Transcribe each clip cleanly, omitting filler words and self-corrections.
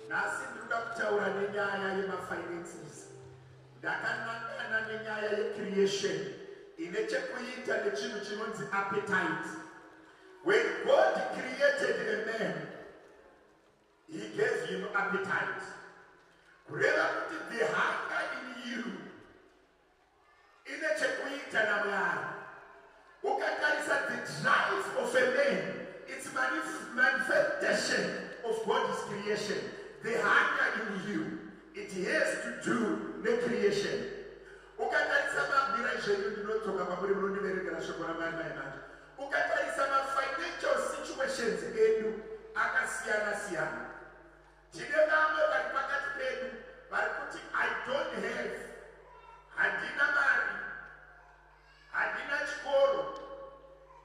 Nhasi ndinoda kutaura nenyaya yemafinances. Ndakanangana nenyaya yecreation ine chekuita nechinhu chinonzi appetite. When God created a man, he gave him appetite. Kureva kuti the hunger in you ine chekuita naMwari. Ukatarisa the drive of a man, it's manifestation of God's creation. The hunger in you, it has to do necreation. Ukatarisa mamirai zvenyu, ndinodzoka kwamuri, munondiverengera shoko raMwari mai manje. Ukatarisa mafinancial situations edu akasiyana siyana. Tine vamwe vari pakati pedu vari kuti, "I don't have, handina mari, handina chikoro,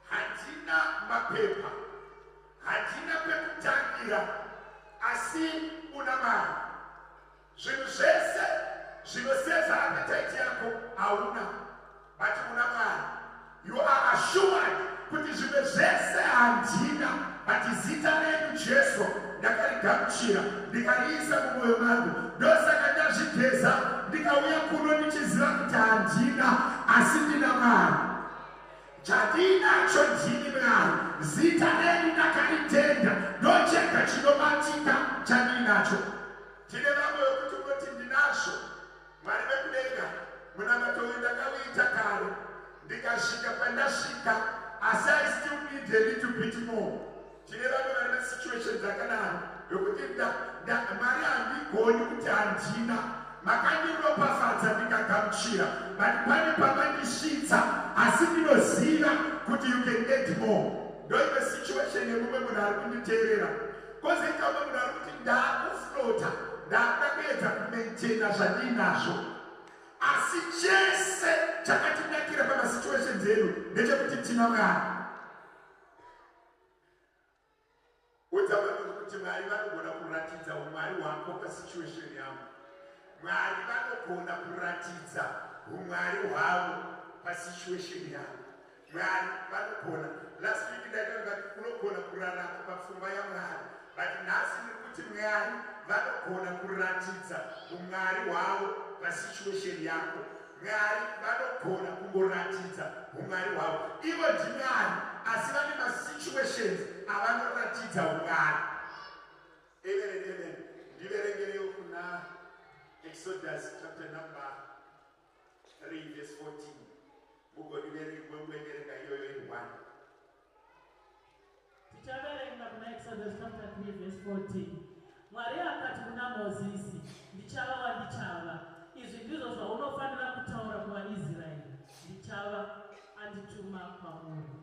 handina mapepa, handina pekutangira," asi una mari. Zvinhu zvese zvinoserve appetite yako hauna, but una Mwari. You are assured kuti zvimwe zvese handina, but zita renyu Jesu ndakarigamuchira, ndikariisa mumwoyo mangu. Ndosaka ndazvigeza, ndikauya kuno ndichiziva kuti handina, asi ndina Mwari. Chandinacho ndini Mwari, zita renyu ndakaritenda, ndochega chinobatika chandinacho. Tine vamwe vekuti unoti, "Ndinazvo, Mwari vekudenga, munamato uyu ndakauita kare, ndikasvika pandasvika, asi I still need a little bit more." Tine vamwe vari masituation dzakadaro yokuti, "Mwari, handigoni kuti handina. Makandiropafadza, ndikagamuchira, but pane pamandisvitsa, asi ndinoziva kuti you can add more." Ndoimwe situation yemumwe munhu ari kunditeerera. Kwozoita umwe munhu ari kuti, "Ndaakuflota, ndakuda kuedza kumaintaina zvandinazvo." Asi chese chakatinakira pamasituations edu ndechekuti tina Mwari. Udza vanhu kuti Mwari vanogona kuratidza umwari hwako pasituation yavo. Mwari vanogona kuratidza umwari hwavo pasituation yavo. Mwari vanogona. Last week ndaitaura kuti unogona kurarama papfungwa yaMwari, but nhasi ndiri kuti Mwari vanogona kuratidza umwari hwavo pasituation yako. Mwari vanogona kungoratidza umwari hwavo. Ivo ndimwari, asi vane masituations avanoratidza umwari. Amen and amen. Ndiverengerewo kuna Exodus chapter number 3 verse 14. Mugoniverenga iyoyo iri 1. Tichaverenga kuna Exodus chapter 3 verse 14. Mwari akati kuna Mozisi, "Ndichava wandichava. Izvi ndizvo zvaunofanira kutaura kuvaIsraeri: Ndichava andituma kwamuri."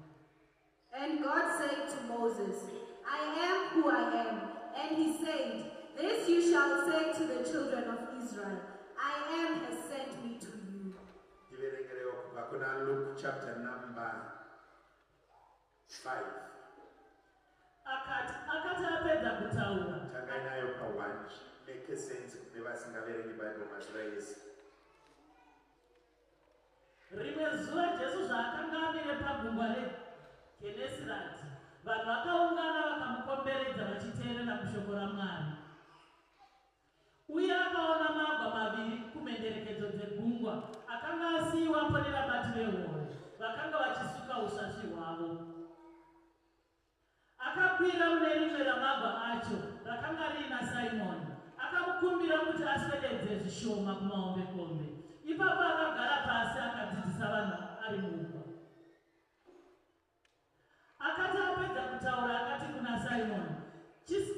And God said to Moses, "I am who I am." And he said, "This you shall say to the children of Israel: I am has sent me to you." Ndiverengerewo kubva kuna Luke chapter number 5. Akati apedza kutaura, Tangai nayo pa1, make sense kune vasingaverengi Bible mazuva ese. Rimwe zuva Jesu zvaakanga amire pagungwa reGenesareti, vanhu vakaungana vakamukomberedza vachiteerera kushoko raMwari. Uye akaona magwa maviri kumhenderekedzo dzegungwa akanga asiyiwapo nevabati vehove vakanga vachisuka usvasvi hwavo. Akakwira mune rimwe ramagwa acho rakanga riina Simoni, akamukumbira kuti aswededze zvishoma kumahombekombe. Ipapo akagara pasi akadzidzisa vanhu ari mugwa. Akati apedza kutaura, akati kuna Simoni,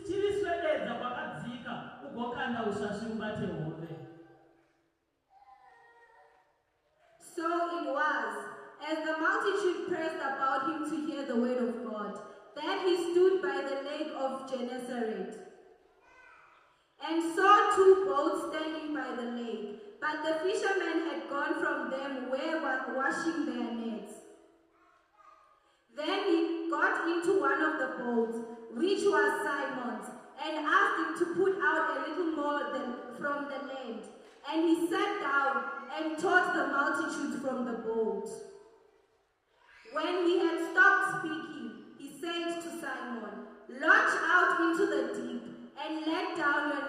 "Chiriswededza kwakadzika ugokanda usvasvi ubate hove." So it was, as the multitude pressed about him to hear the word of God, that he stood by the lake of Gennesaret and saw two boats standing by the lake, but the fishermen had gone from them, were washing their nets. Then he got into one of the boats, which was Simon's, and asked him to put out a little more than from the land. And he sat down and taught the multitude from the boat. When he had stopped speaking, he said to Simon, "Launch out into the deep and let down your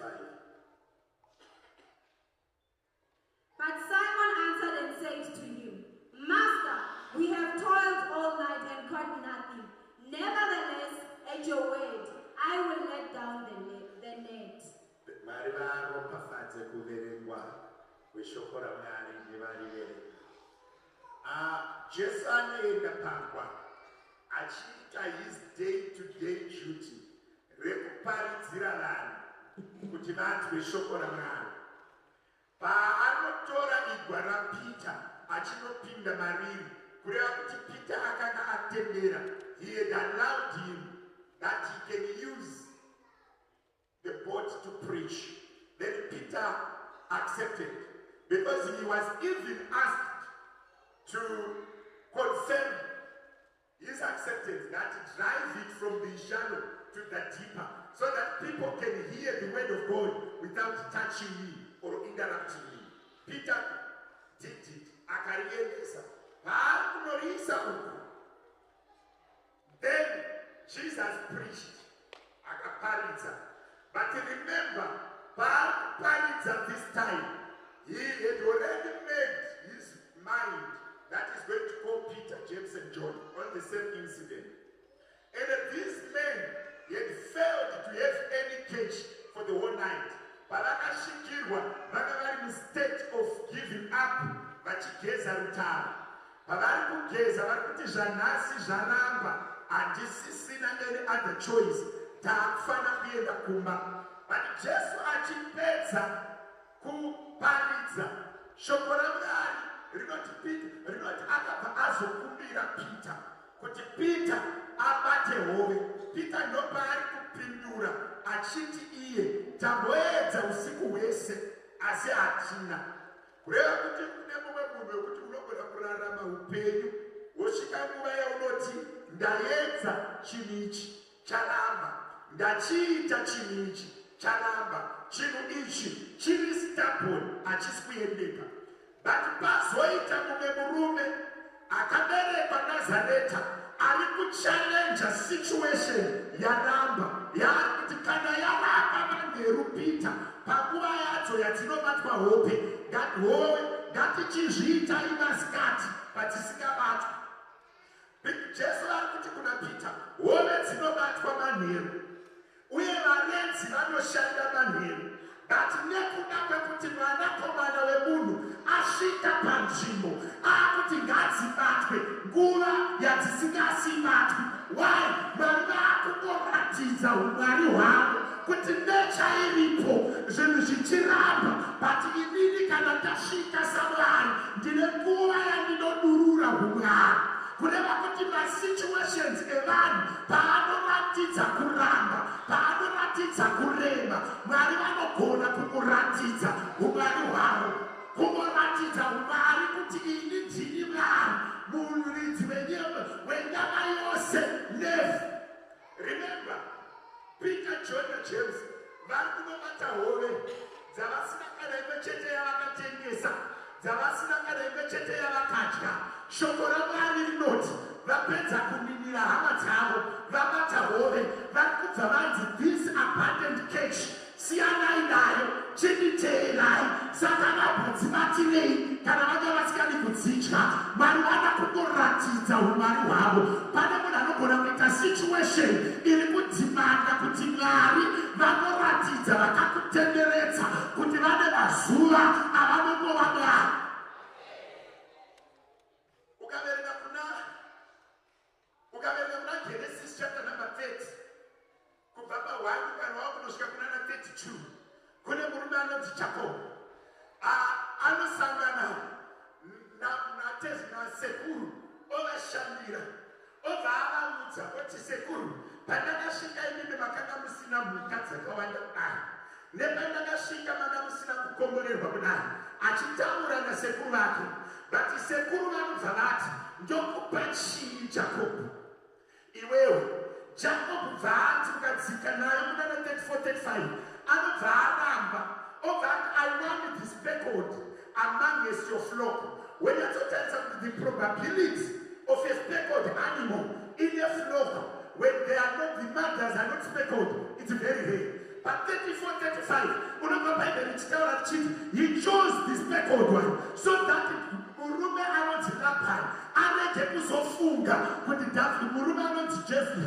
5. But Simon answered and said to him, "Master, we have toiled all night and caught nothing. Nevertheless, at your word, I will let down the net." Mwari varopafadze kuverengwa kweshoko raMwari nevariverenga. Ah, Jesu anoenda pagwa achiita his day to day duty rekuparidzira vanhu kuti vanzwe shoko raMwari. Paanotora igwa raPeter achinopinda mariri, kureva kuti Peter akanga atendera, he had allowed him that he can use the boat to preach. Then Peter accepted because he was even asked to confirm his acceptance that drive it from the shallow to the deeper so that people can hear the word of God without touching me or interrupting me. Peter did it. Akariendesa. Paari kunoriisa uku, then Jesus preached. Akaparidza. But remember, paari kuparidza this time, he had already made his mind that he's going to call Peter, James, and John on the same incident. And these men had failed to have any catch for the whole night. Pavakasvikirwa vanga vari mustate of giving up, vachigeza rutaro. Pavari kugeza vari kuti zvanhasi zvaramba, handisisina any other choice, takufanira kuenda kumba. But Jesu achipedza kuparidza shoko raMwari rinoti Peter, rinoti akabva azokumbira Peter kuti Peter abate hove. Peter ndopaari kupindura achiti iye, "Tamboedza usiku hwese asi hatina." Kureva kuti kune mumwe munhu wekuti unogona kurarama upenyu wosvika nguva yaunoti, "Ndaedza chinhu ichi, charamba. Ndachiita chinhu ichi, charamba. Chinhu ichi chiri stubborn, hachisi kuendeka." But pazoita mumwe murume akaberekwa Nazareta ari kuchallenja situation yaramba, yaari kuti kana yaramba manheru, Peter, panguva yadzo yadzinobatwa hope, hove, ngatichizviitai masikati patisingabatwa. Jesu ari kuti kuna Peter, hove dzinobatwa manheru uye varedzi vanoshanda manheru, but nekuda kwekuti mwanakomana wemunhu asvika panzvimbo aakuti ngadzibatwe nguva yadzisingasibatwi. Why? Mwari vaakungoratidza umwari hwavo kuti nature iripo, zvinhu zvichiramba, but inini kana ndasvika saMwari ndine nguva yandinodurura umwari. Kureva kuti masituations evanhu paanoratidza kuramba, paanoratidza kurema, Mwari vanogona kungoratidza umwari hwavo, kungoratidza umwari kuti ini ndini Mwari muridzi wenyama yose nevhu. Remember, Peter, John naJames vari kunobata hove dzavasina kana imwe chete yavakatengesa, dzavasina kana imwe chete yavakadya. Shoko raMwari rinoti vapedza kuninira hama dzavo, vabata hove, vari kubva vanzi, "This abundant catch, siyanai nayo, chinditeerai." Saka vambodzibatirei kana vanga vasikadi kudzidya? Mwari vada kungoratidza umwari hwavo. Pane munhu anogona kuita situation iri kudhimanda kuti Mwari vanoratidza vakakutenderedza kuti vane mazuva avanongova Mwari. Ukaverenga kuna Genesis chapter number 30 kubva pa1 kana wakunosvika kuna na 32, kune murume anonzi Jacob. Anosangana nasekuru, ovashandira, obva avaudza oti, "Sekuru, pandakasvika imimi makanga musina mhuka dzakawanda kudai, nepandakasvika manga musina kukomborerwa kudai." Achitaura nasekuru vake, but sekuru vanobva vati, "Ndokupa chii, Jakobho, iwewe?" Jacob bvaati, ukadzika nayo munana 34 35, anobva aramba, obva ati, "I want this speckled amongst your flock." Wenyatsotarisa kuti the probability of a speckled animal in a flock when they are not, the mothers are not speckled, it's very rare. Pa34 35 unobva Bhaibheri richitaura richiti he chose the speckled one so that murume anonzi Labhani arege kuzofunga kuti David, murume anonzi Jesu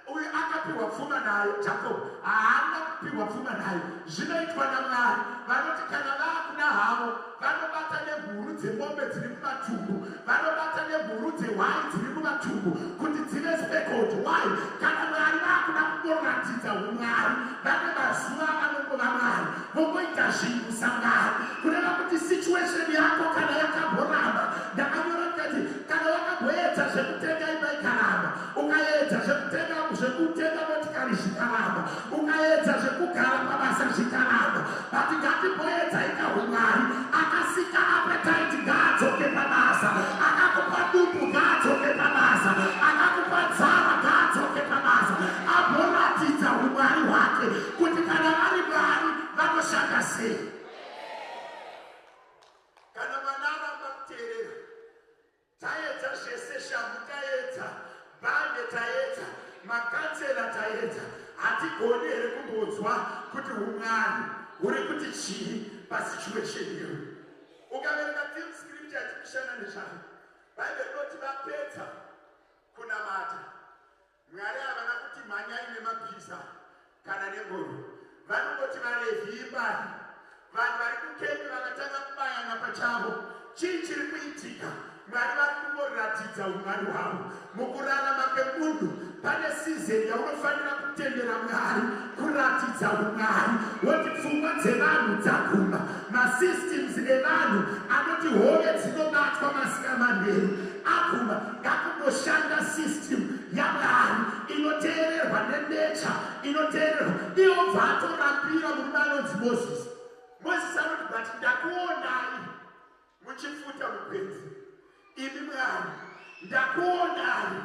uyu akapiwa pfuma nayo, Jacob haana kupiwa pfuma nayo. Zvinoitwa naMwari. Vanoti kana vaakuna havo, vanobata nemhuru dzemombe dziri mumatumbu, vanobata nemhuru dzehwai dziri mumatumbu kuti dzive speckled. Why? Kana Mwari vaakuda kungoratidza umwari, vane mazuva vanongova Mwari, vongoita zvinhu saMwari. Kureva kuti situation yako kana yakamboramba, ndakanyora ndikati kana wakamboedza zvekutenga imba ikaramba, ukaedza zvekutenga motikari zvikaramba, ukaedza zvekugara pabasa zvikaramba, but ngatimboedza ikahumwari. Akasika appetite ngaadzoke pabasa, akakupa dumbu ngaadzoke pabasa, akakupa nzara ngaadzoke pabasa, amboratidza umwari hwake kuti kana vari Mwari vanoshanda sei. Kana mwana aramba kuteerera, taedza zvese, shamhu taedza, bhande taedza, makansela taedza, hatigoni here kumbonzwa kuti umwari huri kuti chii pasituation iyo? Ukaverenga theme scripture yatikushanda nezvayo, Bhaibheri rinoti vapedza kunamata, Mwari havana kuti mhanyai nemabhiza kana nengoro. Vanongoti vaRevhi imbai. Vanhu vari kukembi vakatanga kubayana pachavo. Chii chiri kuitika? Mwari vari kungoratidza umwari hwavo. Mukurarama kwemunhu pane season yaunofanira kutendera Mwari kuratidza umwari, woti pfungwa dzevanhu dzaguma, masystems evanhu anoti hove dzinobatwa masikamanheru aguma, ngakumboshanda system yaMwari inoteererwa nenature, inoteererwa. Iyobva atorapira murume anonzi Mozisi. Mozisi anoti, "But ndakuonai muchipfuta mugwenzi, imi Mwari, ndakuonai,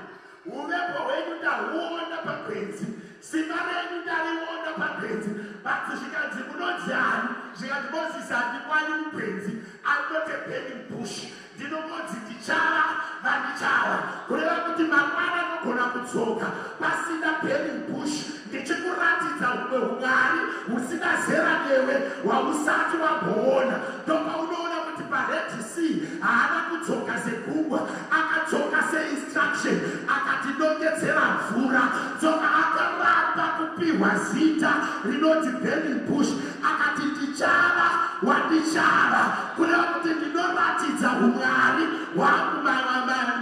uvepo hwenyu ndahuona pagwenzi, simba renyu ndariona pagwenzi, but zvikanzi munonzi ani?" Zvikanzi, "Mozisi, handikwani mugwenzi. I'm not a burning bush. Ndinongonzi ndichava vandichava." Kureva kuti mangwana anogona kudzoka pasina burning bush, ndichikuratidza humwe umwari husina zera newe, hwausati wamboona. Ndopaunoona kuti paRed Sea haana kudzoka segungwa, akadzoka seinstruction, akati nongedzera mvura. Tsoka akaramba kupiwa zita rinonzi burning bush, akati ndichava wandichava. Kureva kuti ndinoratidza umwari hwangu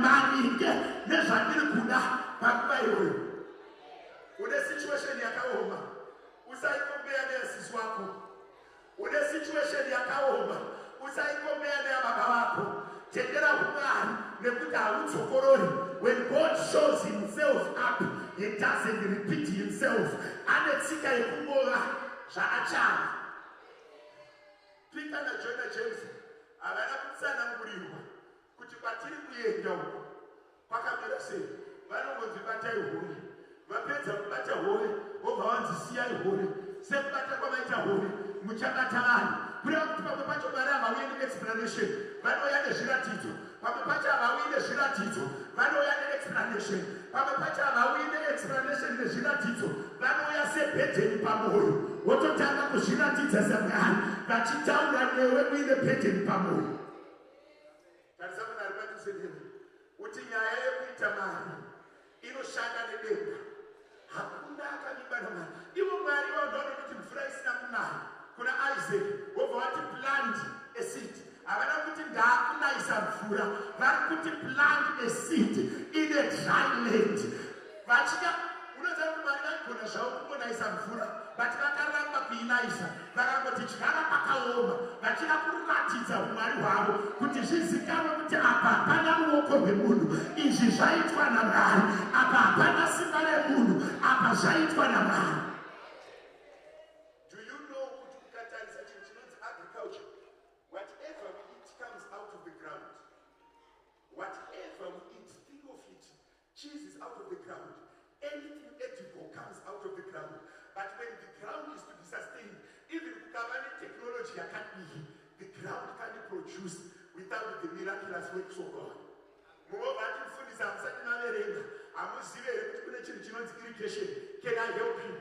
maringe nezvandiri kuda panguva iyoyo. Une situation yakaoma, usaicompare neyasisi wako. Une situation yakaoma, usaicompare neyababa vako. Tendera umwari nekuti haudzokorori. When God shows himself up, he doesn't repeat himself. Ane tsika yekungova zvaachava. Peter naJohn naJames havana kutsanangurirwa kuti kwatiri kuenda uku kwakamira sei. Vanongonzi batai hove. Vapedza kubata hove, vobva vanzi siyai hove, sekubata kwavaita hove muchabata vanhu. Kureva kuti pamwe pacho Mwari havauye neexplanation, vanouya nezviratidzo. Pamwe pacho havauyi nezviratidzo, vanouya neexplanation. Pamwe pacho havauyi neexplanation nezviratidzo, vanouya seburden pamwoyo, wototanga kuzviratidza saMwari vachitaura newe uine burden pamwoyo. Tarisa munhu ari padhuze newe, kuti nyaya yekuita mari inoshanda nedenga. Hakuna akavimba naMwari. Ivo Mwari vanhu vanoti mvura isina kunaya kuna Isaac, wobva vati plant a seed. Havana kuti ndaakunayisa mvura, vari kuti plant a seed in a dry land. Vachida unoziva kuti Mwari vaigona zvavo kungonayisa mvura, but vakaramba kuinayisa, vakangoti tyara pakaoma, vachida kuratidza umwari hwavo kuti zvizikanwe kuti apa hapana ruoko rwemunhu, izvi zvaitwa naMwari. Apa hapana simba remunhu, apa zvaitwa naMwari. Do you know kuti ukatarisa chinhu chinonzi agriculture, whatever we eat comes out of the ground? Whatever we eat, think of it, cheese is out of the ground, anything edible comes out of the ground. But when the ground is to be sustained, even kukava netechnology yakadii, the ground can't produce without the miraculous works of God. Mumwe ati, "Mufundisi, hamusati maverenga, hamuzivi here kuti kune chinhu chinonzi irrigation?" Can I help you?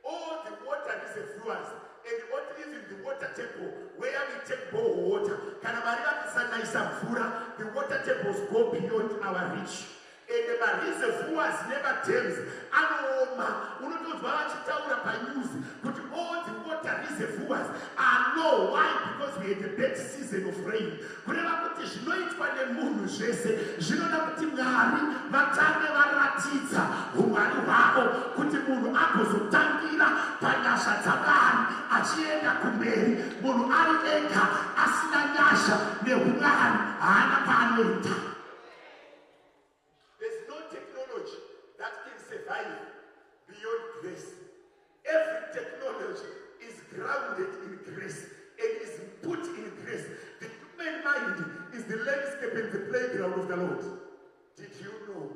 All the water reservoirs and what even the water table where we take borehole water, kana Mwari vakasanayisa mvura, the water tables go beyond our reach, and mareservoirs nemadams anooma. Unotonzwa vachitaura panews kuti all the water reservoirs are low. Why? Because we had a bad season of rain. Kureva kuti zvinoitwa nemunhu zvese zvinoda kuti Mwari vatange varatidza umwari hwavo, kuti munhu agozotangira panyasha dzaMwari achienda kumberi. Munhu ari ega asina nyasha neumwari haana paanoenda. There's no technology that can survive beyond grace. Every technology is grounded in grace and is put in grace. The human mind is the landscape and the playground of the Lord. Did you know?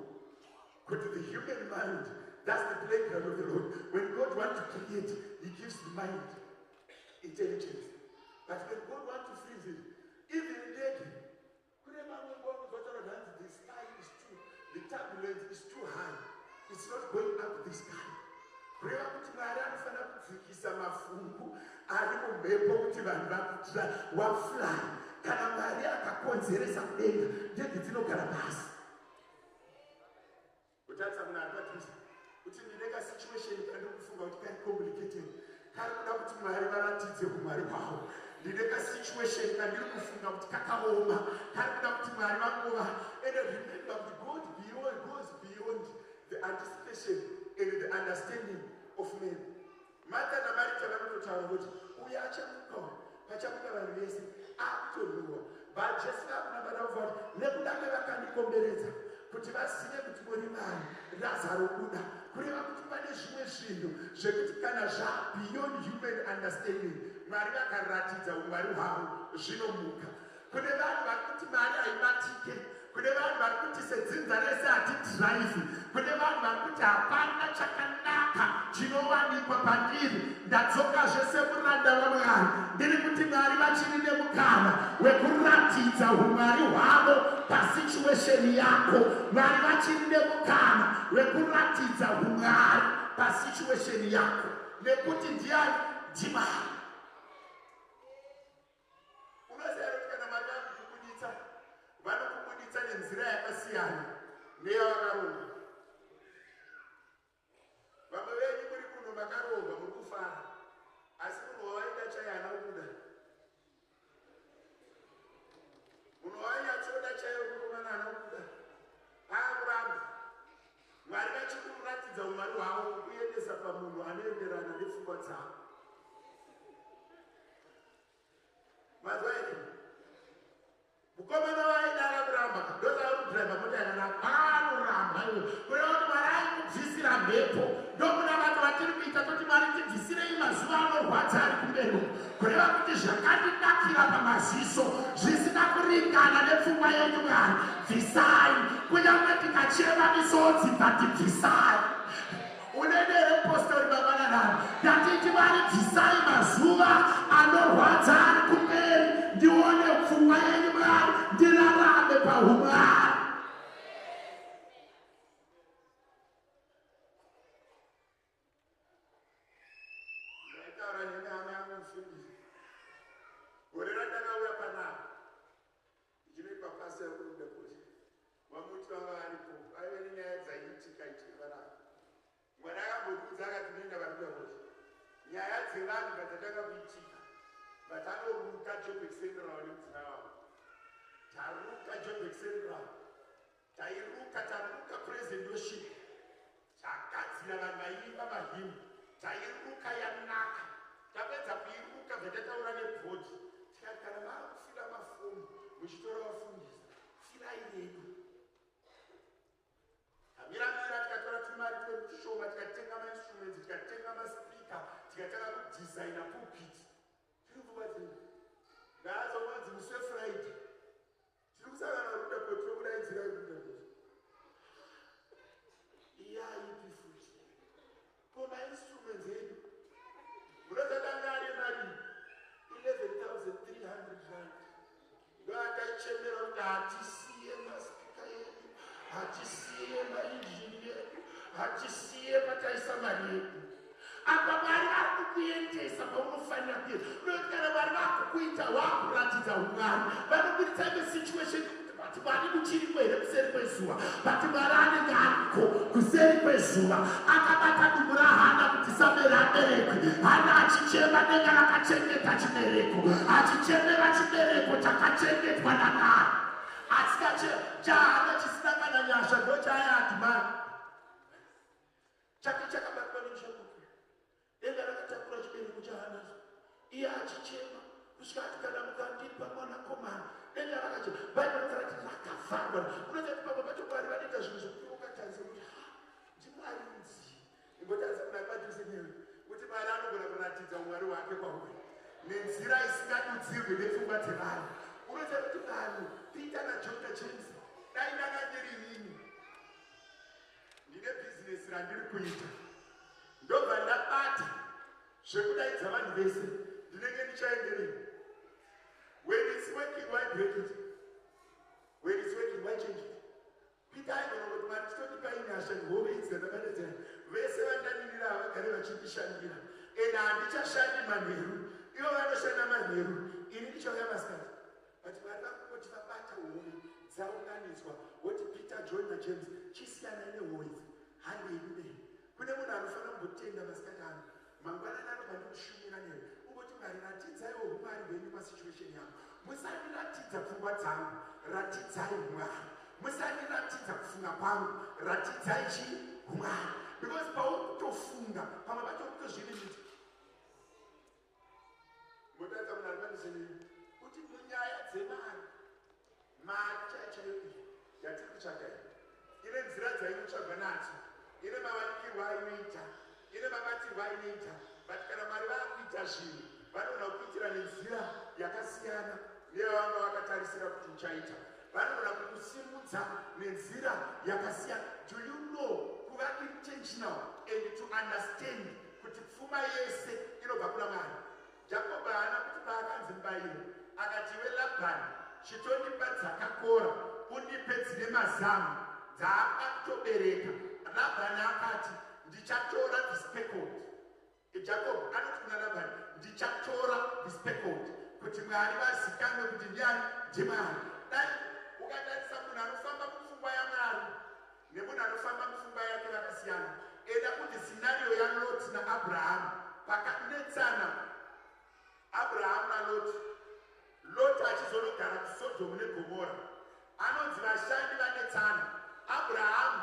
Could the human mind, that's the playground of the Lord. When God wants to create, He gives the mind intelligence. But when God wants to freeze it, even ndege, kune vamwe vanotaura hanzi the sky is too, the turbulence is too high. It's not going up the sky. Kureva kuti Mwari anofanira kudzikisa mafungu ari mumhepo kuti vanhu vafly. Kana Mwari akakonzeresa kudenga, ndege dzinogara pasi. Kutarisa munhu ari padhuze kuti ndine kasituation kandiri kufunga kuti kari complicated, kari kuda kuti Mwari varatidze umwari hwavo. Ndine kasituation kandiri kufunga kuti kakaoma, kari kuda kuti Mwari vangova. And remember kuti God goes beyond the anticipation and the understanding of men. Martha naMarita vanototaura kuti uyo achamuka, pachamuka vanhu vese, akutonhuwa. But Jesu vakunabata kuva kuti nekuda kwevakandikomberedza kuti vazive kuti muri Mwari, Razaro buda. Kureva kuti pane zvimwe zvinhu zvekuti kana zvabeyond human understanding, Mwari vakaratidza umwari hwavo, zvinomuka. Kune vanhu vari kuti mari haibatike, kune vanhu vari kuti sedzinza rese hatidhiraivhi, kune vanhu vari kuti hapana chakanaka chinowanikwa pandiri, ndadzokazve semuranda waMwari, ndiri kuti Mwari vachiri nemukana wekuratidza umwari hwavo pasituation yako. Mwari vachiri nemukana wekuratidza umwari pasituation yako, nekuti ndiani? NdiMwari. Unoziva kuti kana Mwari vakukubuditsa, vanokubuditsa nenzira yakasiyana neyavakaronga. Vamwe venyu muri kuno makarohwa, muri kufara, asi munhu wawaida chai haana kubuda. Munhu wawainyatsoda chaiyo mukomana haana kubuda, aakuramba. Mwari vachikuratidza umwari hwavo kukuendesa pamunhu anoenderana nepfungwa dzavo. Mazwa here? Mukomana waida akakuramba, ndosaka kudhiraivha mota yakanaka, anoramba iwe. Kureva kuti Mwari aikubvisira mhepo. Ndokuda vanhu vatiri kuita toti, "Mwari, tibvisirei mazuva anorwadza ari kumberi." Kureva kuti zvakandinakira pamaziso zvisina kuringana nepfungwa yenyu, Mwari bvisai. Kunyange tikachema misodzi, bvatibvisai. Unenere postori babananani, ndatiti Mwari bvisai mazuva anorwadza ari kumberi, ndione pfungwa yenyu Mwari, ndirarame pahumwari. Ndaitaura nehama yangu mufundisi gore randakauya panapa ndichinoitwa pasi yekuruda kuti vamuti vanga varipo, vaive nenyaya dzaiitika itika panapa. Mwari akambotiudza akati noenda varuda kuti nyaya dzevanhu padzatanga kuitika, vatanoruka Joburg Central nemudzimai wavo. Taruka Joburg Central, tairuka, taruka praise and worship, tagadzira vanhu vaiimba mahymn, tairuka yanaka. Tapedza kuiruka, bvatataura nebhodhi, tikati kana maakufila mafomu muchitora vafundisi, filai vedu. Tamiramira, tikatora tumari twedu tushoma, tikatenga mainstruments, tikatenga maspeaker, tikatanga kudhizaina pulpit. Tiri pfungwa dzedu ndaazongonzi musi weFriday tiri kusangana ruda kwetu, tokudaidzirai ruda kwetu. Iyaipi futi ko mainstruments edu munozatanga ari mari 11,300 rand, ndoataichemera kuti hatisiye maspeaker edu, hatisiye mainjini edu, hatisiye pataisa mari yedu. Apa Mwari vari kukuendesa paunofanira kuenda. Unoti kana Mwari vakukuita, wakuratidza umwari, vanoburitsa imwe situation kuti, but Mwari muchiriko here kuseri kwezuva? But Mwari anenge ariko kuseri kwezuva, akabata dumbu raHana kuti Samueri aberekwe. Hana achichema, denga rakachengeta chibereko, achichemera chibereko chakachengetwa naMwari. Asi chaHana chisina kana nyasha ndo chaaiadmire. Chake chakabatwa nemushakuku. Denga rakatakura chibereko chaHanazo, iye achichema kusvika ati, "Kana mukandipa mwanakomana." Denga rakache, Bhaibheri rati rakavharwa. Unozati pamwe pacho Mwari vanoita zvinhu zvokuti ukatarisa kuti, "Ha, ndiMwari rudzii?" Imbotarisa munhu ari padhuze newe, kuti Mwari anogona kuratidza umwari hwake kwauri nenzira isingadudzirwi nepfungwa dzevanhu. Unoziva kuti vanhu, Peter naJohn naJames, dai ndanga ndiri ini, ndine bhizinesi randiri kuita, ndobva ndabata zvekudaidza vanhu vese, ndinenge ndichaenderei? When it's working, why break it? When it's working, why change it? Peter aigona kuti, "Mwari, titondipai nyasha, ngove idzi dzandakadedzera, vese vandamirira vagare vachindishandira, ende handichashandi manheru. Ivo vanoshanda manheru, ini ndichauya masikati." But Mwari vakungoti vabata hove dzaunganidzwa, woti, "Peter, John naJames, chisiyanai nehove idzi, handei kudei." Kune munhu anofanira kumbotenda masikati ano, mangwanani anobva ndikushumira newe, ungoti, "Mwari, ratidzaiwo umwari hwenyu pasituation yangu. Musandiratidza pfungwa dzangu, ratidzai Mwari. Musandiratidza kufunga kwangu, ratidzai chii? Mwari." Because pauri kutofunga, pamwe pacho kutozvilimita. Mbotaridza munhu ari padhuze newe kuti munyaya dzemari, mari chaiyo chaiyo iyi yatiri kutsvaga iyi, ine nzira dzainotsvagwa nadzo, ine mawanikirwo ainoita, ine mabatirwo ainoita. But kana Mwari vaakuita zvinhu, vanogona kukuitira nenzira yakasiyana neyavanga vakatarisira kuti uchaita. Vanogona kukusimudza nenzira yakasiyana. Do you know, kuva intentional and to understand kuti pfuma yese inobva kuna Mwari? Jakobho haana kuti paakanzi mubayiro, akati, "Iwe Labhani, chitondipa dzakakora, undipe dzine mazamu dzaada kutobereka." Labhani akati, "Ndichatora the speckled." Jacob anoti kuna Labhani, "Ndichatora the speckled kuti Mwari vazikanwe kuti ndiani, ndiMwari." Dai ukatarisa munhu anofamba mupfungwa yaMwari nemunhu anofamba mupfungwa yake, vakasiyana. Enda kuti scenario yaLot naAbrahamu, pakanetsana Abrahamu naLot, Lot achizonogara kuSodhomu neGomora, anonzi vashandi vanetsana. Abrahamu,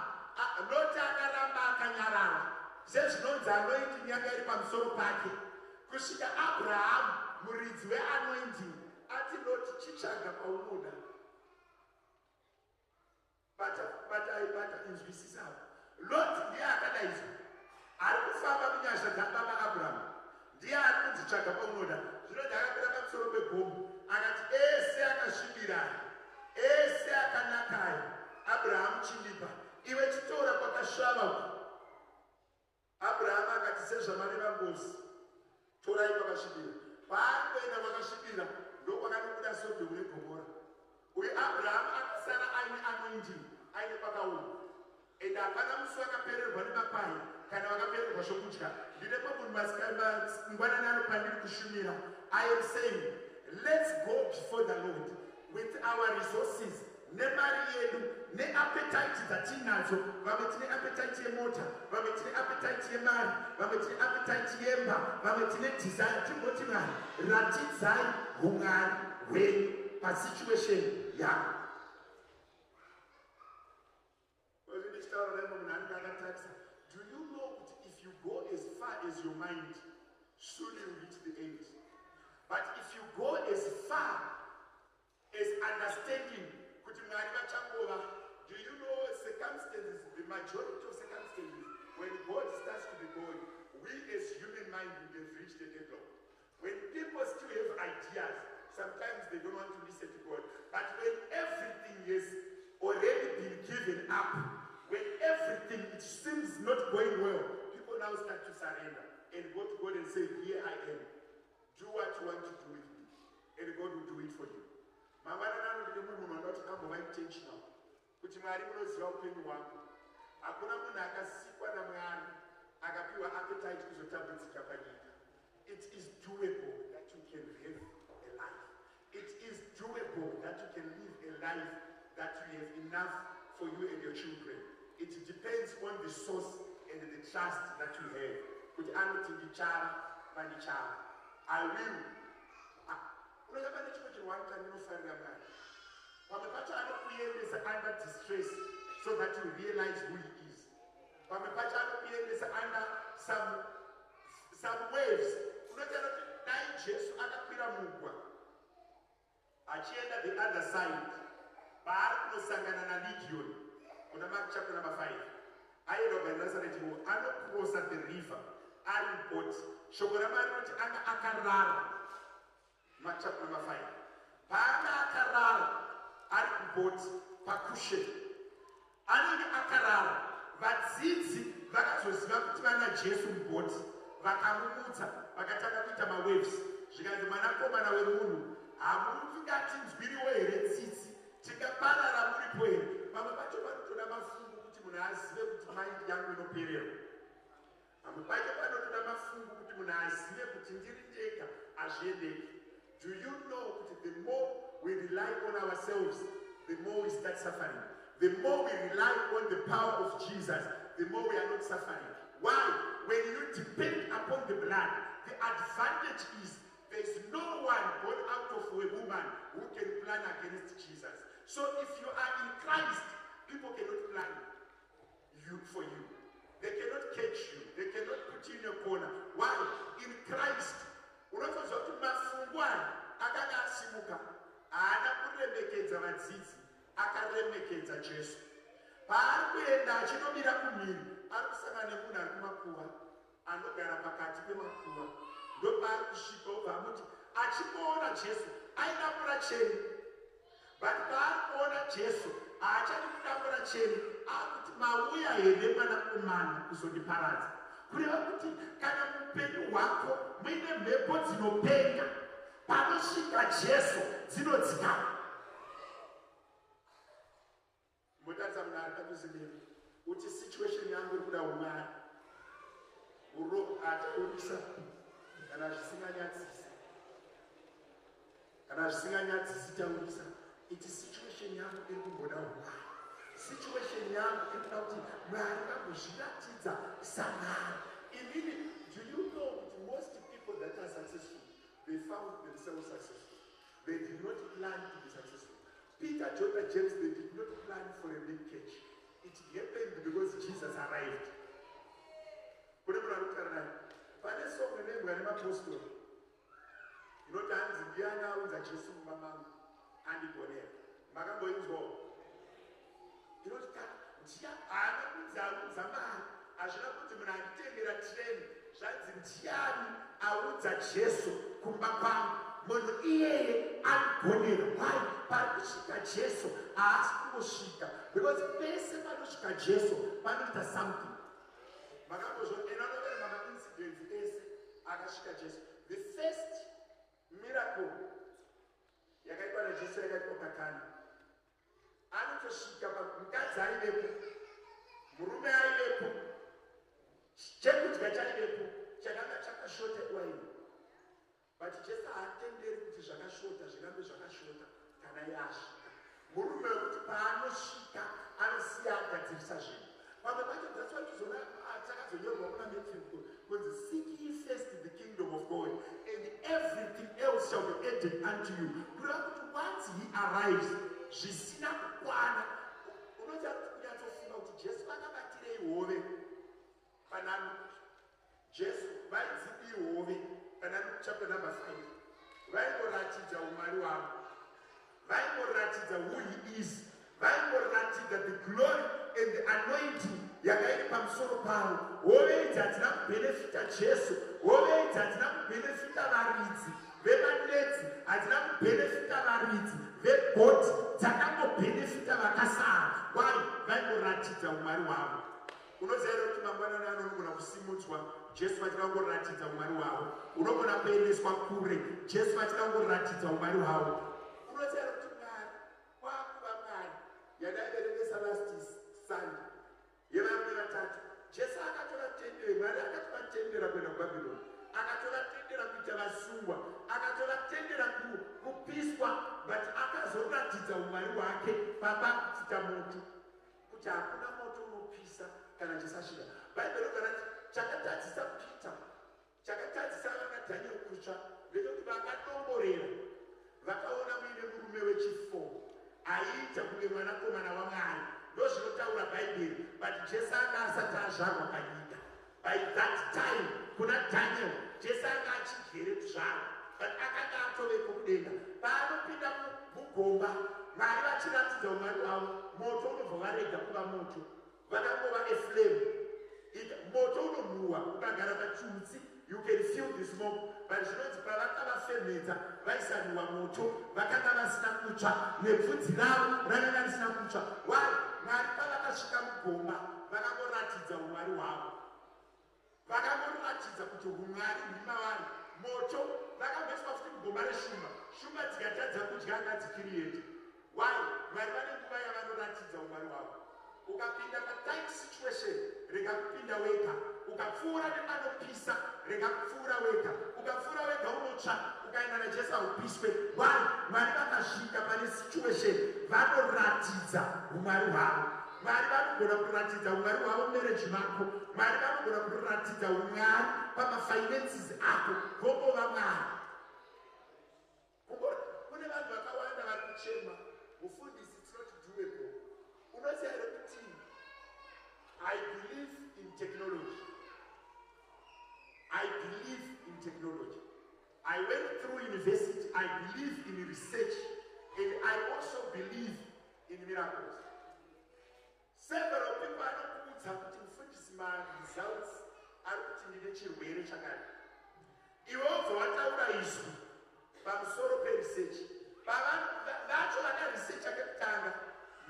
Lot akaramba akanyarara, sezvinonzi anointing yanga iri pamusoro pake, kusvika Abrahamu, muridzi weanointing, ati, "Lot, chitsvaga paunoda." Bata, batai, bata, inzwisisawo. Lot ndiye akadaidzwa, ari kufamba munyasha dzababa Abrahamu, ndiye ari kunzi, "Tsvaga paunoda." Zvinoti akakwira pamusoro pegomo, akati, "Ese akasvibirayo, ese akanakayo, Abrahamu chindipa, iwe chitora kwakasvava uku." Abrahamu akati, "Sezvamareva ngozi, torai kwakasvibira." Paari kuenda kwakasvibira, ndokwakanobuda Sodhomu neGomora. Uyu Abrahamu akasara aine anointing, aine kwakaoma, ende hapana musi vakapererwa nemakwai kana vakapererwa zvokudya. Ndine munhu mangwanani ano pandiri kushumira, I am saying, let's go before the Lord with our resources, nemari yedu, neappetite dzatinadzo. Vamwe tine appetite yemota, vamwe tine appetite yemari, vamwe tine appetite yemba, vamwe tine desire. Timboti, "Mwari, ratidzai umwari hwenyu pasituation yangu." Ndichitaura naimwe munhu anenge akatarisa, do you know kuti if you go as far as your mind, soon you reach the end? But if you go as far as understanding kuti Mwari vachangova, do you know circumstances, the majority of circumstances, when God starts to be God, we as human mind would have reached a deadlock. When people still have ideas, sometimes they don't want to listen to God. But when everything has already been given up, when everything, it seems not going well, people now start to surrender and go to God and say, "Here I am. Do what you want to do with me." And God will do it for you. Mangwanani ano ndine mumwe munhu wandati ambova intentional kuti, "Mwari, munoziva upenyu hwangu." Hakuna munhu akasikwa naMwari. Akapiwa appetite kuzotambudzika panyika. It is doable that you can have a life. It is doable that you can live a life that you have enough for you and your children. It depends on the source and the trust that you have, kuti anoti ndichava vandichava. I will. Unoita pane chimwe chirwani chandinofarira. Mwari pamwe pacho anokuendesa under distress so that you realize who He is. Pamwe pacho anokuendesa under some waves. Unoita kuti dai Jesu akakwira mugwa achienda the other side paari kunosangana naLegion kuna Mark chapter number 5, aenda kuGennesaret, anocrossa the river ari muboti. Shoko raMwari rinoti anga akarara. Mark chapter number 5, paanga akarara ari kuboti pakushe, anenge akarara, vadzidzi vakazoziva kuti vana Jesu muboti, vakamumutsa, vakatanga kuita mawaves. Zvikanzi, "Mwanakomana wemunhu, hamungatinzwiriwo here tsitsi? Tingaparara muripo here?" Vamwe vacho vanotoda mafungu kuti munhu azive kuti mind yangu inopererwa. Vamwe pacho panotoda mafungu kuti munhu azive kuti ndiri ndega hazviendeki. Do you know kuti the more we rely on ourselves, the more we start suffering? The more we rely on the power of Jesus, the more we are not suffering. Why? When you depend upon the blood, the advantage is there's no one born out of a woman who can plan against Jesus. So if you are in Christ, people cannot plan you for you. They cannot catch you. They cannot put you in a corner. Why? In Christ, unotonzwa kuti mafungu aya akanga asimuka haana kuremekedza vadzidzi, akaremekedza Jesu. Paari kuenda achinomira kumhiri, ari kusangana nemunhu ari kumakuva, anogara pakati pemakuva. Ndopaari kusvika, obva amuti achingoona Jesu, aidambura cheni, but paari kuona Jesu haachadi kudambura cheni, akuti, "Mauya here mwanakomana kuzondiparadza?" Kureva kuti kana muupenyu hwako muine mhepo dzinopenga, panosvika Jesu dzinodzikama. Mbotarisa munhu ari padhuze nemi, uti, "Situation yangu iri kuda umwari." Uro ataurisa kana zvisinganyadzisi, kana zvisinganyadzisi, taurisa iti, "Situation yangu iri kumboda umwari. Situation yangu iri kuda kuti Mwari vambozviratidza samwari." Inini, do you know kuti most people that are successful, they found themselves successful? They did not plan to be successful. Peter, John and James, they did not plan for a big catch. It happened because Jesus arrived. Kune munhu ari kutaura naye. Pane song inoimbwa nemapostori inoti, hanzi, "Ndiani audza Jesu mumba mangu andigonera?" Makamboinzwawo? Inoti kana ndiya haana kunzi audza mari, hazvina kunzi munhu anditengera train, zvanzi, "Ndiani audza Jesu kumba kwangu? Munhu iyeye anigonera." Why? Pari kusvika Jesu haasi kungosvika, because pese panosvika Jesu panoita something. Makambozvo ena anoverema maincidents ese akasvika Jesu. The first miracle yakaitwa naJesu yakaitwa paKana. Anotosvika, mukadzi aivepo, murume aivepo, chekudya chaivepo, chakanga chakashota waini. But Jesu haatenderi kuti zvakashota zvirambe zvakashota kana iye asvika. Murume wekuti paanosvika anosiya agadzirisa zvinhu. Pamwe pacho, that's why tizona takazonyorwa kuna Matthew kunzi, "Seek ye first the kingdom of God and everything else shall be added unto you." Kureva kuti once He arrives, zvisina kukwana, unoita kuti kunyatsofunga kuti Jesu vakabatirei hove panano. Jesu vaidzidii hove pana chapter number 5? Vaingoratidza umwari hwavo, vaingoratidza who He is, vaingoratidza the glory and the anointing yakairi pamusoro pavo. Hove idzi hadzina kubhenefita Jesu, hove idzi hadzina kubhenefita varidzi vemanetsi, hadzina kubhenefita varidzi vebhoti, dzakangobhenefita vakasara. Why? Vaingoratidza umwari hwavo. Unoziva here kuti mangwanani anogona kusimudzwa Jesu vachida kungoratidza umwari hwavo? Unogona kuendeswa kure Jesu vachida kungoratidza umwari hwavo. Unoziva here kuti Mwari kwakuva Mwari yandaiverengesa last Sunday yevarume vatatu, Jesu akatora Akatovatendera, Mwari akatovatendera kuenda kuBhabhironi, akatovatendera kuita vasungwa, akatovatendera kupiswa, but akazoratidza umwari hwake papakupfuta moto, kuti hakuna moto unopisa kana chisasvika. Bhaibheri robva rati chakatadzisa Peter, chakatadzisa vana Daniel kutsva ndechekuti vakadomborera, vakaona muine murume wechi4 aiita kunge mwanakomana waMwari. Ndozvinotaura Bhaibheri, but Jesu anga asati azvarwa panyika by that time. Kuna Daniel, Jesu anga achigere kuzvarwa, but akanga atoveko kudenga. Paanopinda mugomba, Mwari vachiratidza umwari hwavo, moto unobva warega kuva moto, vakangova eflame. Moto unonhuhwa, ukagara pachiutsi you can feel the smoke, but zvinonzi pavakavafemedza vaisanhuhwa moto, vakanga vasina kutsva, nebvudzi ravo rakanga risina kutsva. Why? Mwari pavakasvika mugomba vakangoratidza umwari hwavo, vakangoratidza kuti umwari huri mavari. Moto vakamboiswa futi mugomba reshumba, shumba dzikatadza kudya akadzikirieta. Why? Mwari vane nguva yavanoratidza umwari hwavo. Ukapinda patight situation, rega kupinda wega. Ukapfuura nepanopisa, rega kupfuura wega. Ukapfuura wega unotsva, ukaenda naJesu haupiswe. Why? Mwari vakasvika pane situation vanoratidza umwari hwavo. Mwari vanogona kuratidza umwari hwavo mumarriage mako. Mwari vanogona kuratidza umwari pamafinances ako, vongova Mwari. Kune vanhu vakawanda vari kuchema, "Mufundisi, it's not doable." Unoziva here kuti I believe in technology? I believe in technology. I went through university. I believe in research and I also believe in miracles. Several people anokuudza kuti, "Mufundisi, maresults ari kuti ndine chirwere chakati." Iwe wobva wataura izwi pamusoro peresearch. Vacho vakaresearcha kekutanga,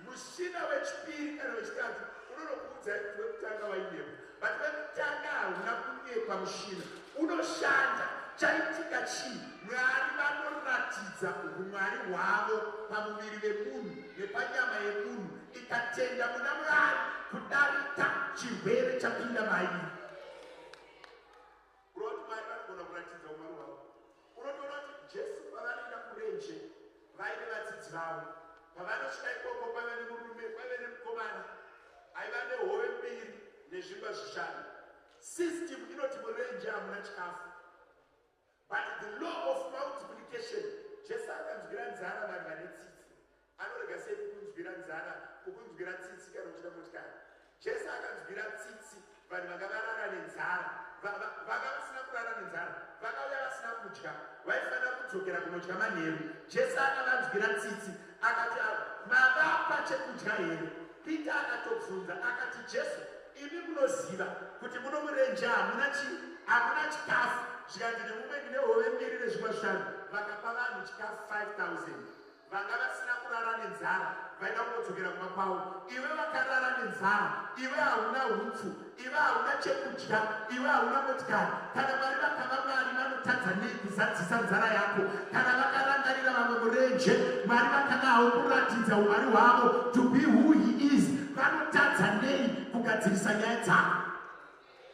mushina wechipiri kana wechitatu unonokuudzai kuti wekutanga wainyepa, but wekutanga hauna kunyepa, mushina unoshanda. Chaitika chii? Mwari vanoratidza umwari hwavo pamuviri vemunhu nepanyama yemunhu. Ikatenda muna Mwari kudarika chirwere chapinda mairi. Kureva kuti Mwari vanogona kuratidza umwari hwavo. Unotoona kuti Jesu pavanoenda kurenje vaine vadzidzi vavo, pavanosvika ikoko kwaiva nemurume, kwaive nemukomana aiva nehove mbiri nezvingwa zvishanu. System inoti murenje hamuna chikafu, but the law of multiplication, Jesu akanzwira nzara vanhu vane tsitsi. Anorega sei kukunzwira nzara, kukunzwira tsitsi kana uchida motikari? Jesu akanzwira tsitsi vanhu vanga varara nenzara, vanga vasina kurara nenzara, vakauya vasina kudya, vaifanira kudzokera kunodya manheru. Jesu akavanzwira tsitsi, akati, "Ah, mavapa chekudya here?" Peter akatobvunza akati, "Jesu, imi munoziva kuti muno murenje hamuna chi hamuna chikafu." Zvikanzi nemumwe, "Ndine hove mbiri nezvingwa zvishanu." Vakapa vanhu chikafu 5000 vanga vasina kurara nenzara, vaida kungodzokera kumba kwavo. Iwe vakarara nenzara, iwe hauna hupfu, iwe hauna chekudya, iwe hauna motikari. Kana Mwari vakava Mwari, vanotadza nei kuzadzisa nzara yako? Kana vakarangarira vamwe murenje, Mwari vakanga havo kuratidza umwari hwavo to be who he is, vanotadza nei kugadzirisa nyaya dzako?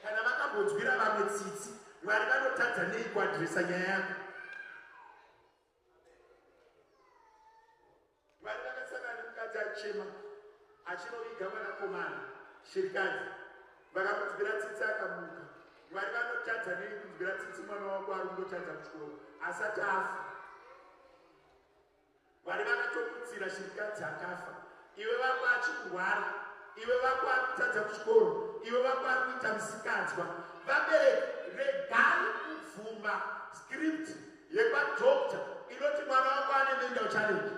Kana vakambonzwira vamwe tsitsi, Mwari vanotadza nei kuaddressa nyaya yako? Mwari vakasangana nemukadzi achema achinoviga mwanakomana, shirikadzi, vakamunzwira tsitsi akamuka. Mwari vanotadza nei kunzwira tsitsi mwana wako ari kungotadza kuchikoro asati afa? Mwari vakatomutsira shirikadzi akafa. Iwe vako achikurwara, iwe vako ari kutadza kuchikoro, iwe vako ari kuita musikanzwa. Vabereki, regai kubvuma script yekwadoctor inoti mwana wako ane mental challenge.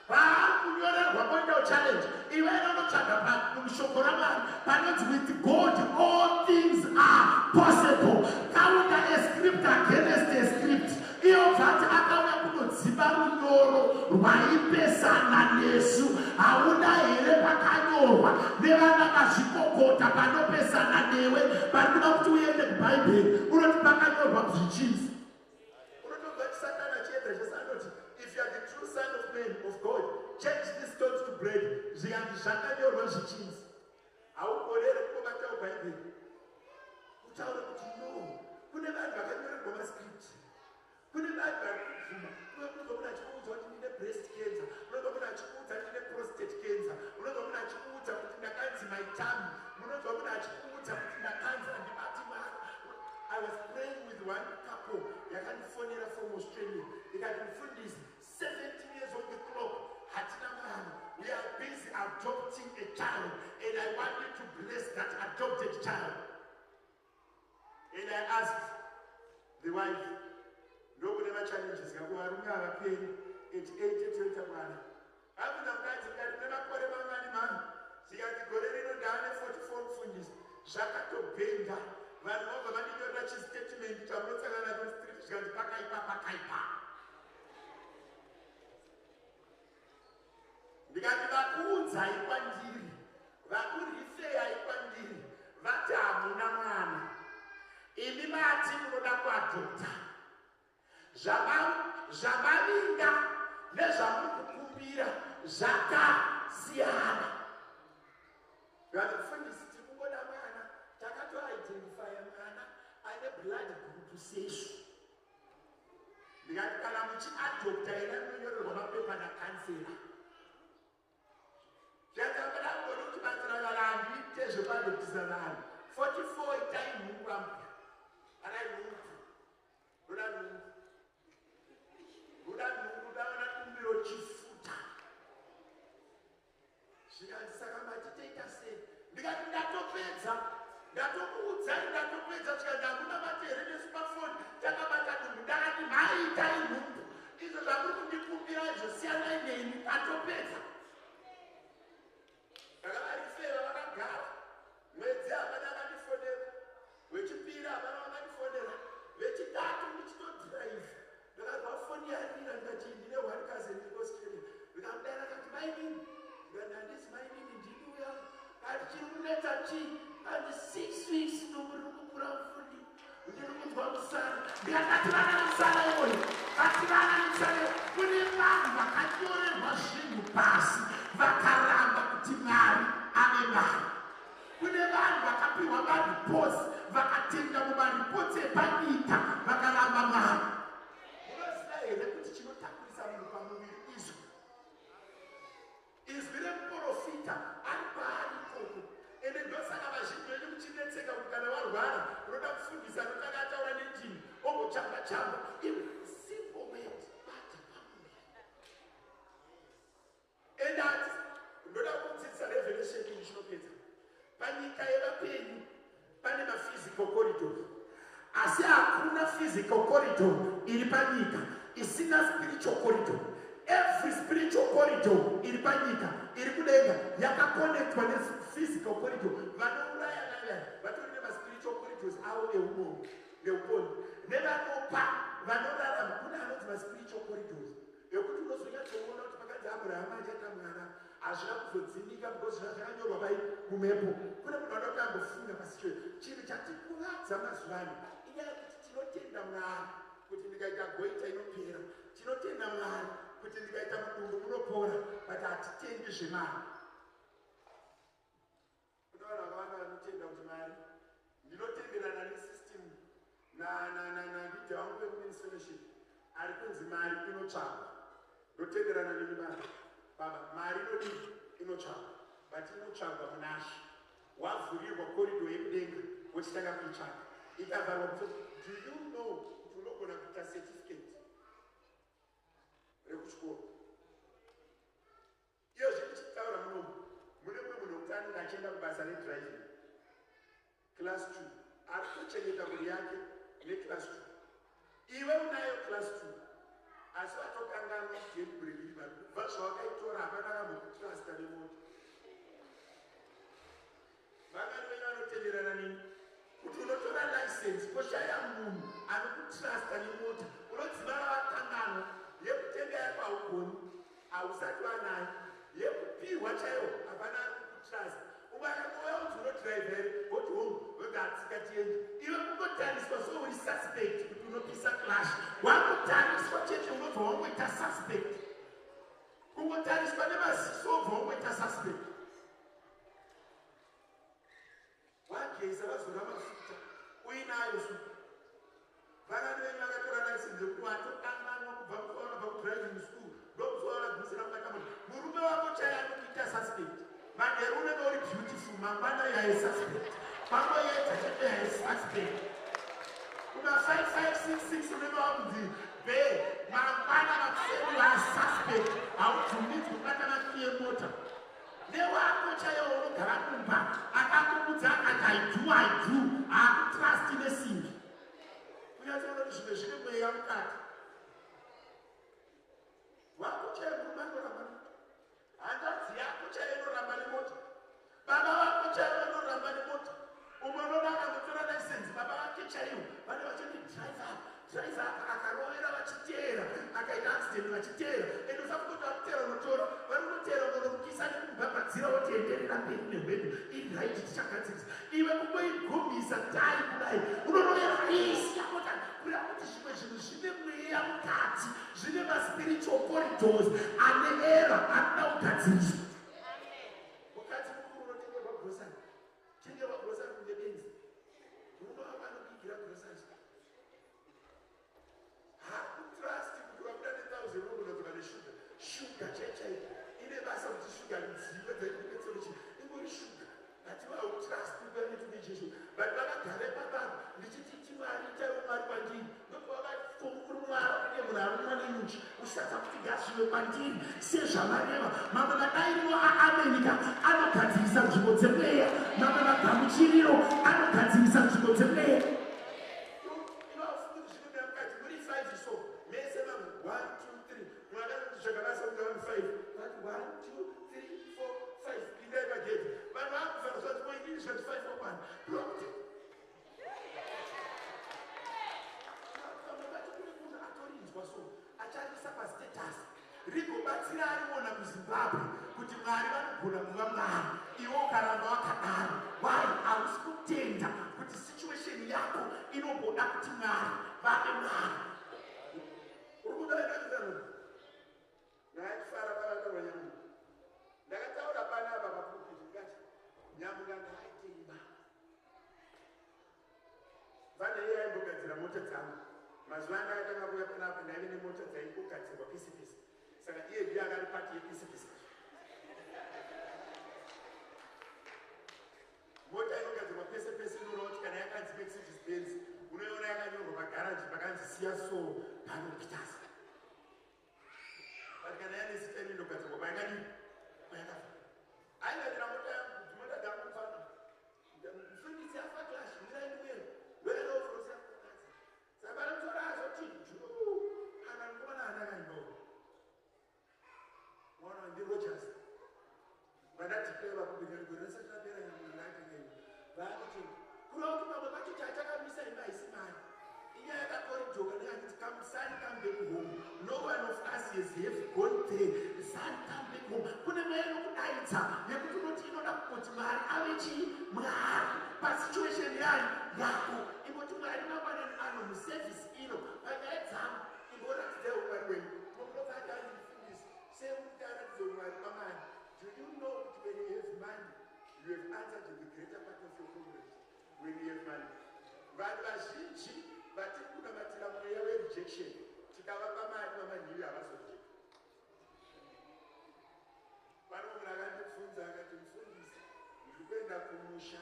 Paari kunyorerwa mental challenge, iwe inonotsvaga mushoko raMwari panonzi, "With God all things are possible." Counter a script against a script. Iyo bvati akauya kunodziva runyoro rwaipesana nesu. Hauna here pakanyorwa nevana mazvikokota panopesana newe pari kuda kuti uende kuBhaibheri unoti pakanyorwa zvichinzi? Unotobva Satani achienda. Jesu anoti, "If you are the true son of man of God, change these stones to bread." Zvikanzi zvakanyorwa zvichinzi. Haugoni here kungobatawo Bhaibheri? Kutaura kuti no, kune vanhu vakanyorerwa mascript, kune vanhu vari kubvuma. Unobva munhu achikuudza kuti ndine breast cancer, unobva munhu achikuudza ndine prostate cancer, unobva munhu achikuudza kuti ndakanzi my tummy, munobva munhu achikuudza kuti ndakanzi handibati mwana. I was praying with one couple yakandifonera from Australia, ikati, "Mufundisi, 17 years on the clock, hatina mwana. We are busy adopting a child and I want you to bless that adopted child." And I asked the wife, ndokune machallenges kako, varume havaperi at 8 toita mwana. Abvunza mukadzi kati, "Mune makore mangani mani?" Zikati, "Gore rino ndaane 44, mufundisi." Zvakatobhenda. Vanhu vabva vandinyorera chistatement chamunotsangana nacho mustreet, zvikanzi pakaipa, pakaipa. Ndikati, "Vakuudzai kwandiri, vakurifeyai kwandiri, vati hamuna mwana. Imi mati munoda kuadopta. Zvamavinga nezvamuri kukumbira zvakasiyana." Vanhu, "Mufundisi, tiri kungoda mwana. Takatoidentifya mwana ane blood group sesu." Ndikati, "Kana muchiadopta, ena munonyorerwa mapepa nakansela." Zvikanzi, "Angoni kutibatsira kana handiite zvekuadoptisa vanhu. 44, itai nhumbu ambuya, anai nhumbu, ndoda nhumbu, ndoda nhumbu, daona bumbiro chifuta." Zvikanzi, "Saka mati toita sei?" Ndikati, "Ndatopedza, ndatokuudzai, ndatopedza." Zvikanzi, "Hamuna mati here nesu pafoni takabata nhumbu?" Ndakati, "Maitai nhumbu. Izvo zvamuri kundikumbira izvo, siyanai neni, atopedza." Ndakavarifeva, vakagara mwedzi, hapana akandifonera. Wechipiri hapana vakandifonera. Vechitatu ndichitodhiraivha, ndakabva foni yarira. Ndikati, "Ndine one cousin iri Australia." Ndikamudara, akati, "Mainini." Ndikati, "Handisi mainini, ndini uya." Kati, "Chiri kunetsa chii?" Andi, 6 weeks, dumbu riri kukura, mufundi, ndiri kunzwa musana." Ndikati, "Vana nemusana iwoyo, vati vana nemusana iwoyo." Kune vanhu vakanyorerwa zvinhu pasi, vakaramba kuti Mwari ave Mwari. Kune vanhu vakapiwa mareports, vakatenda mumareports epanyika, vakaramba Mwari. Munoziva here kuti chinotakurisa munhu pamuviri izwi, izwi remuprofita ari paari ikoko? Ende ndosaka vazhinji venyu muchinetseka kuti kana warwara unoda kufundisa anotanga ataura nendimi, ombochamba chamba. Iwe, simple word, bata pamuviri. Ende hati ndoda kudzidzisa revelation iyi chinopedza. Panyika yevapenyu pane maphysical corridors, asi hakuna physical corridor iri panyika isina spiritual corridor. Every spiritual corridor iri panyika, iri kudenga, yakakonektwa nephysical corridor. Vanouraya vaya vatori nemaspiritual corridors avo eumomi neupondi, nevanopa vanorarama. Kune anonzi maspiritual corridors ekuti unozonyatsoona kuti pakanzi Abrahama achaita mwana, hazvina kuzodzimika because zvina zvakanyorwa pai kumhepo. Kune munhu anoda kuti ambofunga pasicho. Chinhu chatikuvadza mazuva ano inyaya yekuti tinotenda Mwari kuti ndikaita goita inopera, tinotenda Mwari kuti ndikaita mudumbu munopora, but hatitendi zvemari. Kune vanhu vakawanda vanotenda kuti mari. Ndinotenderana nesystem naleader wangu wekuMen's Fellowship ari kunzi mari inotsvagwa. Ndotenderana nemi mari baba, mari inodii? Inotsvagwa, but inotsvagwa munashe. Wavhurirwa corridor yekudenga, wochitanga kuitsvaga. Ikavharwa kuti, do you know kuti unogona kuita certificate rekuchikoro? Iyo zviri tichitaura munomu, mune mumwe munhu wekuti anenge achienda kubasa redriving class 2, ari kutochengeta mhuri yake neclass 2. Iwe unayo class 2, asi watokanganwa kuti handbrake iri pari. Kubva zvawakaitora, hapana kambokutrasta nemota. Vangani venyu vanotenderana neni kuti unotora license, poshaya munhu anokutrasta nemota? Unodzimara wakanganwa yekutenga yako, haugoni, hausati wanayo. Yekupiwa chaiwo, hapana ari kukutrasta. Ukakangouya unzi, "Unodhiraivha here?" Woti, "Hongu." Wega, "Atsika, tiende." Iwe kungotariswa so uri suspect kuti unopisa clutch. Wangotariswa chete, unobva wangoita suspect. Kungotariswa nemaziso, wobva wangoita suspect. Wageza, vazora mafuta, Uinayo super. Vana venyu vakatora license yekuti watokanganwa kubva musi waunobva kudriving school, ndomusi waunagumisa kubata mota. Murume wako chaiye anokuita suspect. Manheru unenge uri beautiful, mangwana yaye suspect. Pangoedza chete yaye suspect. Kuma 5 5 6 6 unenge wakunzi be, mangwana makuseni vasuspect. Haubvumidzwi kubata makiyi emota. Newako chaiwo unogara kumba akakuudza akati "I do, I do," haakutrusti nesimbi. Kunyatsoona kuti zvimwe zvine mweya mukati. Wako chaiye murume anoramba nemota, hanzvadzi yako chaiyo inoramba nemota, baba vako chaivo vanoramba nemota. Umwe unoona akangotora license, baba vake chaivo vane vachiti, "Driver, driver." Akarovera vachiteera, akaita accident vachiteera. Ende usafunga kuti vakuteera unotora, vari kunoteera unonorukisa nekumubhabhadzira, wotienderera mberi nehwendo iri right, tichagadzirisa. Iwe kungoigumisa tai kudai, unorovera isiya mota. Kureva kuti zvimwe zvinhu zvine mweya mukati, zvine maspiritual corridors ane era anoda kugadziriswa. Mukadzi mukuru unotengerwa grocery, tengerwa grocery kunge benzi. Murume wako anokuigira grocery, hakutrust kuti wabuda ne1000 unogona neshuga. Shuga chai chai ine basa kuti shuga rudziwe dzaibetsero, ingori shuga, but hautrust kuva netunechecho. But vakagara ipapapa ndichiti, "Timwari, itaiwo Mwari kwandiri." Ndokuva kunge munhu arumwa nenyuchi, usatsa kuti ngazvive kwandiri sezvamareva. Mamwe madairiro aamenika anogadzirisa nzvimbo dzemweya, mamwe magamuchiriro anogadzirisa nzvimbo dzemweya. Muri five, so mese vanhu one, two, three. Mwana anotsvaga basa kunge vanhu five, vati one, two, three, four, five, pindai pagedhi. Vanhu vakufanira zvati moidini zvati five wakwana kuti vamwe vati kune munhu atorinzwa, so acharisa pastatus rigobatsira ariona kuZimbabwe kuti Mwari vanogona kuva Mwari. Iwe ukaramba wakadaro, why? Hausi kutenda kuti situation yako inomboda kuti Mwari vave Mwari. Uri kudainaiano ndakachifara pavataura Nyamunga. Ndakataura panapa papulpit, ndikati Nyamunga ngaaite imba. Vane iye aimbogadzira mota dzangu. Mazuva andakatanga kuuya panapa ndaive nemota dzaingogadzirwa pese pese, saka iye ndiye akari pati yepese pese. Mota inogadzirwa pese pese inoreva kuti kana yakanzi Mercedes Benz, unoiona yakanyorwa pagaraji pakanzi siya so pano Peters. But kana yane zita ino inogadzirwa payakadii, payakafa. Aigadzira mota yangu kuti mota dzangu mufana mufundisi afa clash mirai ndiuye ndoyanaofrosa. Saka vanotora azoti ju kana mukomana andakainoo mwana ndi Rogers vandadeclare vakubirira gore risati rapera Nyamunga ngaatengeyo vakuti kureva kuti pamwe pacho chachakamisa imba haisi mari, inyaya yakakoridhoka neyakati, "Come son, come back home. No one of us has have gone there. Son, come back home." Kune mweya inokudaidza yekuti unoti inoda kuti Mwari ave chii? Mwari pasituation yayo yako. Ingoti, "Mwari, mangwanani ano muservice ino panyaya dzangu imboratidzai umwari wenyu." Munobva ati, "Andimufundisi sekuti aratidze umwari pamari." Do you know kuti when you have money, you have answered to the greater part of your problems? When you have money, vanhu vazhinji vatiri kunamatira mweya werejection, tikavapa mari mamanhivi havazorejecta. Pane munhu akandibvunza akati, "Mufundisi, ndiri kuenda kumusha,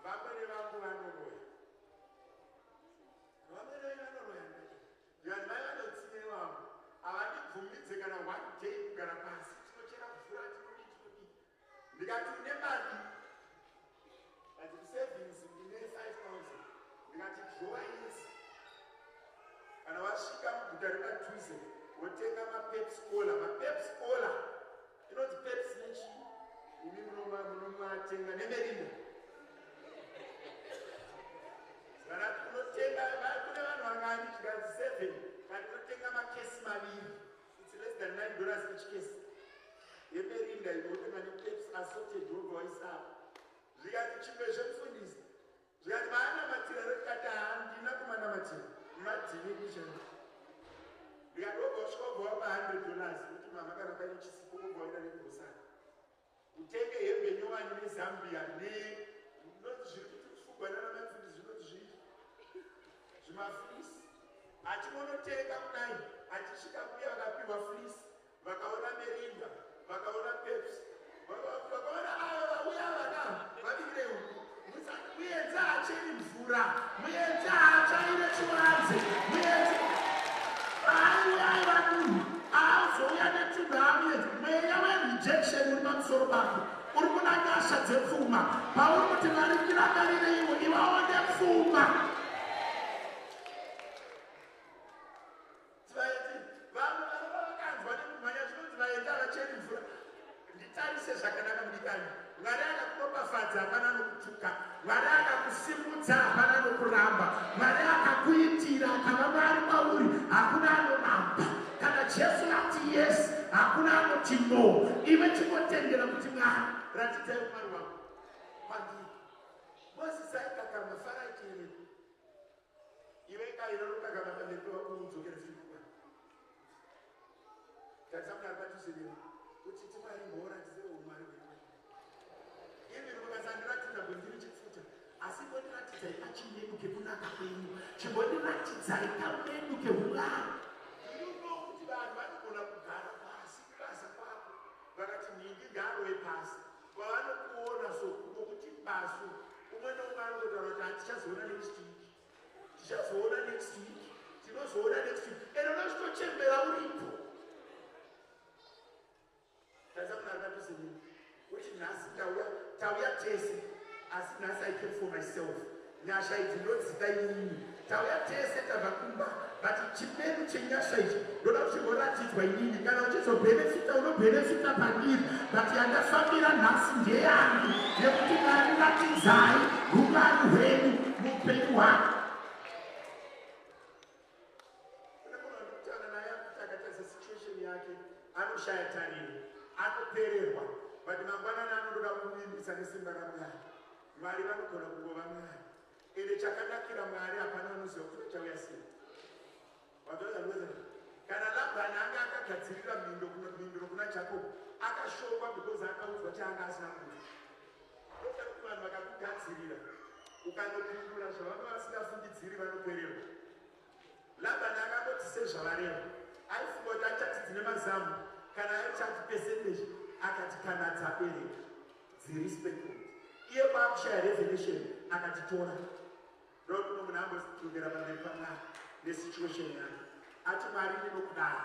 vamwene vangu vanoroya." "Vamwene venyu vanoroya?" Ndati vanhu vai vanotsinye vavo, havandibvumidze kana one day kugara pasi, tinochera mvura, tinodii, tinodii. Ndikati, "Une mari?" Ati, "Kusavings ndine 5000." Ndikati, "Drawa yese. Kana wasvika muguta repadhuze wotenga maPepsi Cola." MaPepsi Cola inonzi Pepsi nechii? Imi munomatenga neMirinda. Kana unotenga kune vanhu vangani? Chikanzi 7. Kana unotenga makesi maviri, it's less than $9 each case yeMirinda. Inotenga nePepsi assorted, wobva waisapo. Zvikati, "Chimwe zvemufundisi." Zvikati, "Maanamatira?" Rekati, "Handina kumanamatira, madhini kuchena." Ndikati, "Wobva wasvika wobva wapa $100 kuti mama kana paine chisipo, wobva waenda negrosari, utenge hembe nyowani neZambia ne inonzi zviri kuti kufugwa nana maifundisi zvinonzi zvii?" Zvimafleece achimonotenga kudai, achisvika kuya vakapiwa fleece, vakaona Mirinda, vakaona Pepsi, vakaona ava vauya vana vabikire huku. Muenzi haacheri mvura, muenzi haatsvaire chivanze, muenzi aiuya aiva munhu aazouya netunhu amuenzi. Mweya werejection uri pamusoro pako, uri kuna nyasha dzepfuma. Pauri kuti, "Mwari, ndirangarireiwo," ivaone pfuma. Vaenzi vamwe vanova vakanzwa nekumhanya zvinonzi vaenzi havacheri mvura. Nditarise zvakanaka, mudikani. Mwari akakuropafadza, hapana nokutuka. Mwari akakusimudza, hapana nokuramba. Mwari akakuitira, akava Mwari kwauri, hakuna anoramba. Kana Jesu ati yes, hakuna anoti no. Iwe chingotendera kuti, "Mwari, ratidzai umwari wako kwandiri." Mozisi aikakama, Farai chirimo. Iwe kainonokakama pamberi pevakuudzokere futi. Tarisa munhu ari padhuze newe, kuti ti, "Mwari, mboratidzewo umwari hwenyu." Imi mukasandiratidza gwendiri chipfuta, asi mbondiratidzai kachimedu kekunaka kwenyu, chimbondiratidzai kamedu keumwari. You know kuti vanhu vanogona kugara pasi kubasa kwako vakati, "Nhingi ngaarove pasi." Kwavanokuona so ngokuti basu umwe neumwe anototaura kuti, "Hatichazoona next week, tichazoona next week, tinozoona next week." Ende unozvitochembera uripo. Tarisa munhu ari padhuze newe kuti, "Nhasi ndauya, tauya tese, asi nhasi I came for myself. Nyasha idzi ndodzida inini. Tauya tese, tabva kumba, but chimedu chenyasha ichi ndoda kuchimboratidzwa inini. Kana uchizobhenefita, unobhenefita pandiri, but yandafambira nhasi ndeyangu yekuti, Mwari, ratidzai umwari hwenyu muupenyu hwangu." Kune munhu andikutaura naye akuti akatarisa situation yake anoshaya tariro, anopererwa, but mangwanani anondoda kuvimbisa nesimba raMwari. Mwari vanogona kungova Mwari. Ende chakanakira Mwari, hapana vanoziva kuti vachauya sei. Wazvaza, kana Labhani anga akagadzirira mhinduro kuna Jakobho, akashokwa because akaudzwa chaanga asina kuita. Ndokuda kuti vanhu vakakugadzirira, ukanopindura zvavanga vasingafungidziri, vanopererwa. Labhani akangoti, "Sezvavareva." Aifunga kuti achati dzine mazamu, kana aichati percentage. Akati, "Kana dzabereka dziri speckled." Iye kwaakushaya revelation, akati, "Tora." Ndokuno munhu ambodzokera pamberi paMwari nesituation yake, ati, "Mwari, ndinokudai.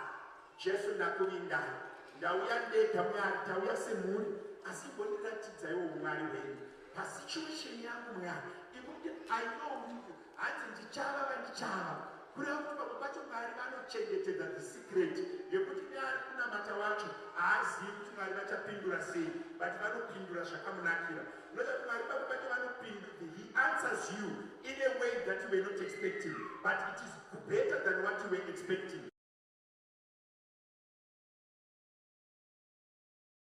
Jesu, ndakuvindai. Ndauya ndega, Mwari, tauya semhuri, asi imbondiratidzaiwo umwari hwenyu pasituation yangu, Mwari." Ikuti, I know hanzi ndichava vandichava. Kureva kuti pamwe pacho Mwari vanochengetedza the secret yekuti neari kunamata wacho haazivi kuti Mwari vachapindura sei, but vanopindura zvakamunakira. Unoita kuti Mwari pamwe pacho vanopindura. He answers you in a way that you were not expecting, but it is better than what you were expecting.